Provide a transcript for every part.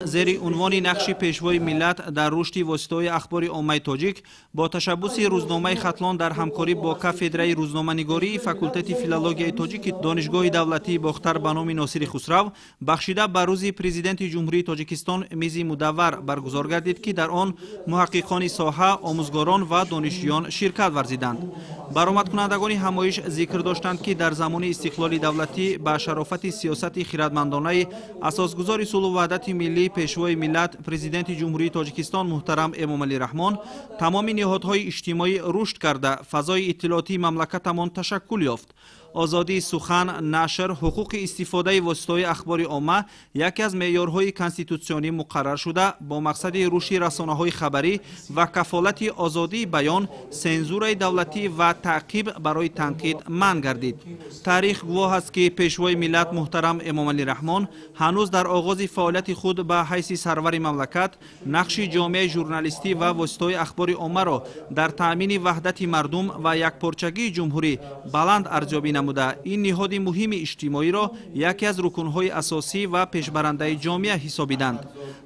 Зери унвони «Нақши Пешвои миллат дар рушди воситаҳои ахбори оммаи тоҷик» бо ташаббуси рӯзномаи «Хатлон» дар ҳамкорӣ бо кафедраи рӯзноманигории факултети филологияи тоҷики Донишгоҳи давлатии Бохтар ба номи Носири Хусрав бахшида ба Рӯзи Президенти Ҷумҳурии Тоҷикистон мизи мудаввар баргузор гардид, ки дар он муҳаққиқони соҳа, омӯзгорон ва донишҷӯён ширкат варзиданд. Баромадкунандагони ҳамоиш зикр доштанд, ки дар замони истиқлоли давлатӣ ба шарофати сиёсати хиратмандонаи асосгузори сулҳу ваҳдати миллӣ, Пешвои миллат, Президенти Ҷумҳурии Тоҷикистон муҳтарам Эмомалӣ Раҳмон тамоми ниҳодҳои иҷтимоӣ рушд карда, фазои иттилоотии мамлакатамон ташаккул ёфт. Озодии сухан, нашр, ҳуқуқи истифодаи воситаҳои ахбори омма яке аз меъёрҳои конститутсионӣ муқаррар шуда, бо мақсади рушди расонаҳои хабарӣ ва кафолати озодии баён сензураи давлатӣ ва таъқиб барои танқид манъ гардид. Таърих гувоҳ аст, ки Пешвои миллат муҳтарам Эмомалӣ Раҳмон ҳанӯз дар оғози фаъолияти худ ба ҳайси сарвари мамлакат нақши ҷомеаи журналистӣ ва воситаҳои ахбори оммаро дар таъмини ваҳдати мардум ва якпорчагии ҷумҳурӣ баланд арзёбӣ намуда, ин ниҳоди муҳими иҷтимоиро яке аз рукунҳои асосӣ ва пешбарандаи ҷомеа ҳисобиданд.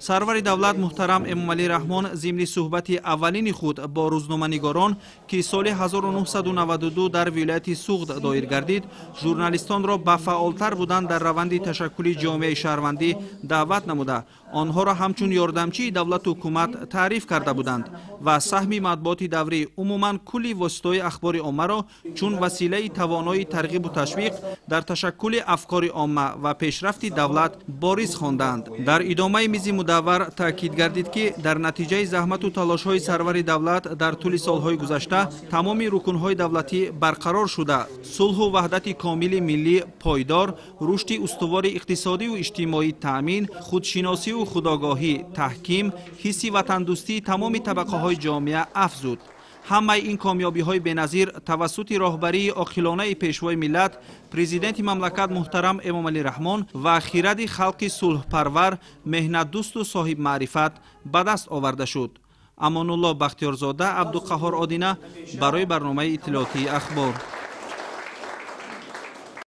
Сарвари давлат муҳтарам Эмомалӣ Раҳмон зимни суҳбати аввалини худ бо рӯзноманигорон, ки соли 1992 дар вилояти Суғд доир гардид, журналистонро ба фаъолтар будан дар раванди ташаккули ҷомеаи шаҳрвандӣ даъват намуда, онҳоро ҳамчун ёрдамчии давлату ҳукумат таъриф карда буданд ва саҳми матбуоти даврӣ, умуман кулли воситаҳои ахбори оммаро чун василаи тавонои тарғибу ташвиқ дар ташаккули афкори омма ва пешрафти давлат бориз хондаанд. Дар идомаи мизи мудаввар таъкид гардид, ки дар натиҷаи заҳмату талошҳои сарвари давлат дар тӯли солҳои гузашта тамоми рукунҳои давлатӣ барқарор шуда, сулҳу ваҳдати комили миллӣ пойдор, рушди устувори иқтисодиву иҷтимоӣ таъмин, худшиносиву худогоҳӣ таҳким, ҳисси ватандӯстии тамоми табақаҳои ҷомеа афзуд. Ҳамаи ин комёбиҳои беназир тавассути роҳбарии оқилонаи Пешвои миллат, Президенти мамлакат муҳтарам Эмомалӣ Раҳмон ва хиради халқи сулҳпарвар, меҳнатдӯсту соҳибмаърифат ба даст оварда шуд. Амонулло Бахтиёрзода, Абдуқаҳҳор Одина барои барномаи иттилоотии «Ахбор».